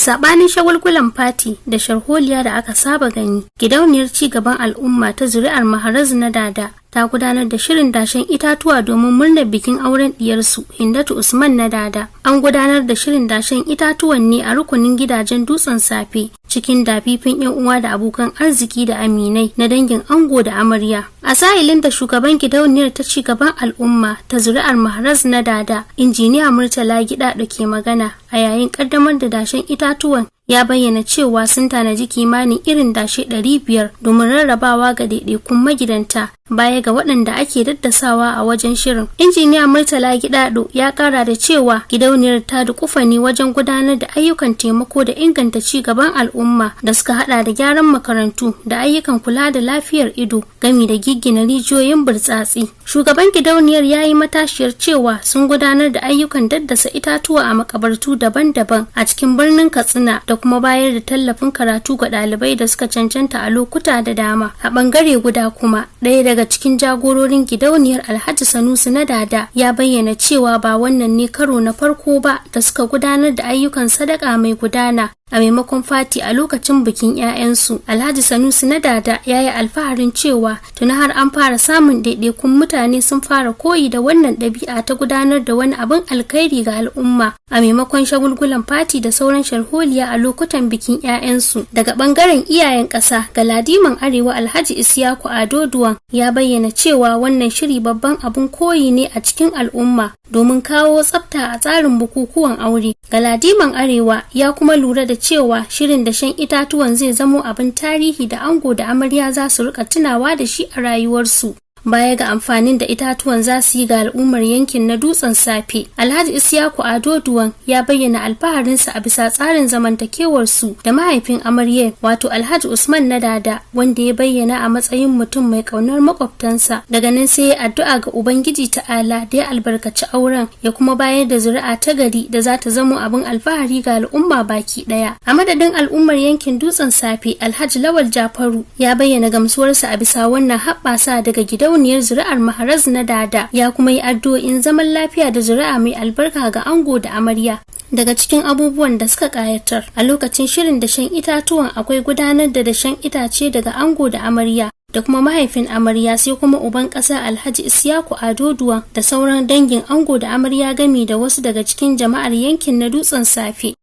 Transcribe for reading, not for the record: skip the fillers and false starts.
Saɓanin shagulgulan fati da sharholiya da aka saba gani, gidauniyar ci gaban al'umma ta zuri'ar Maharaz na Dada ta gudanar da shirin dashen itatuwa domin murnar bikin auren diyarsu Hindatu Usman na Dada. An gudanar da shirin dashen itatuwan ne a rukunin gidajen Dutsen Safe cikin dafifin 'yan uwa da abokan arziki da aminai na dangin ango da amarya. A sa'ilin da shugaban gidauniyar ta ci gaban al'umma ta zuri'ar Maharaz na Dada, Injiniya Murtala Gida da ke magana a yayin kaddamar da dashen itatuwan, ya bayyana cewa sun tanaji kimanin irin dashe 500 domin rarrabawa ga ɗaiɗaikun magidanta baya ga waɗanda ake daddasawa a wajen shirin. Injiniya Murtala Gidado ya ƙara da cewa gidauniyar ta dukufa ne wajen gudanar da ayyukan taimako da inganta ci gaban al'umma da suka hada da gyaran makarantu da ayyukan kula da lafiyar ido, gami da giggina rijiyoyin burtsatsi. Shugaban gidauniyar ya yi matashiyar cewa sun gudanar da ayyukan daddasa itatuwa a makabartu daban-daban a cikin birnin Katsina da kuma bayar da tallafin karatu ga ɗalibai da suka cancanta a lokuta da dama. A ɓangare guda kuma, ɗaya daga cikin jagororin gidauniyar, Alhaji Sanusi na Dada, ya bayyana cewa ba wannan ne karo na farko ba da suka gudanar da ayyukan sadaka mai gudana a maimakon fati a lokacin bikin 'ya'yansu. Alhaji Sanusi na Dada ya yi alfaharin cewa tuni har an fara samun ɗaiɗaikun mutane sun fara koyi da wannan ɗabi'a ta gudanar da wani abin alkhairi ga al'umma a maimakon shagulgulan fati da sauran sharholiya a lokutan bikin 'ya'yansu. Daga ɓangaren iyayen ƙasa, Galadiman Arewa Alhaji Isiyaku Ado Duwan ya bayyana cewa wannan shiri babban abin koyi ne a cikin al'umma domin kawo tsafta a tsarin bukukuwan aure. Galadiman Arewa ya kuma lura da cewa shirin dashen itatuwan zai zamo abin tarihi da ango da amarya za su rika tunawa da shi a rayuwarsu. Baya ga amfanin da itatuwan za su yi ga al'ummar yankin na Dutsen Safe, Alhaji Isiyaku Ado Duwan ya bayyana alfaharinsa a bisa tsarin zamantakewarsu da mahaifin amaryar, wato Alhaji Usman na Dada, wanda ya bayyana a matsayin mutum mai kaunar makwabtansa. Daga nan sai ya addu'a ga Ubangiji Ta'ala da ya albarkaci auren ya kuma bayar da zuri'a ta gari da za ta zamo abin alfahari ga al'umma baki daya. A madadin al'ummar yankin Dutsen Safe, Alhaji Lawal Jafaru ya bayyana gamsuwarsa a bisa wannan haɓɓasa daga gidauniyar zuri'ar Maharaz na Dada, ya kuma yi addu'o'in zaman lafiya da zuri'a mai albarka ga ango da amarya. Daga cikin abubuwan da suka kayatar a lokacin shirin dashen itatuwan akwai gudanar da dashen itace daga ango da amarya da kuma mahaifin amarya, sai kuma uban ƙasa Alhaji Isyaku Ado Duwan da sauran dangin ango da amarya, gami da wasu daga cikin jama'ar yankin na Dutsen Safe.